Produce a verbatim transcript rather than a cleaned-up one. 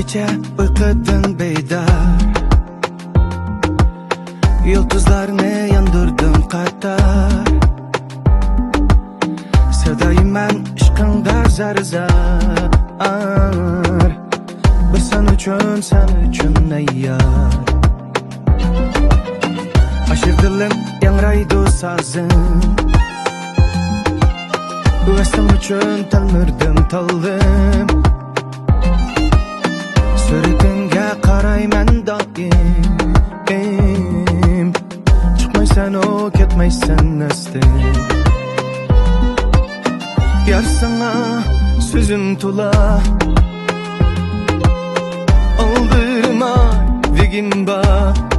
كېچە ئۇيقۇدىن بىدار، يۇلتۇزلارنى ياندۇردۇم قاتار. سەۋدايىمەن ئىشقىڭدا زار-زار، بىر سەن ئۈچۈن، سەن ئۈچۈن ئەي يار. ئاشۇ دىلىم ياڭرايدۇ سازىم، ۋەسلىڭ ئۈچۈن تەلمۈردۈم، تالدىم. سۈرىتىڭگە قارايمەن دائىم، چىقمايسەن ئۇ، كەتمەيسەن ئەستىن. يار ساڭا سۆزۈم تولا، ئالدىرىماي دېگىن بار.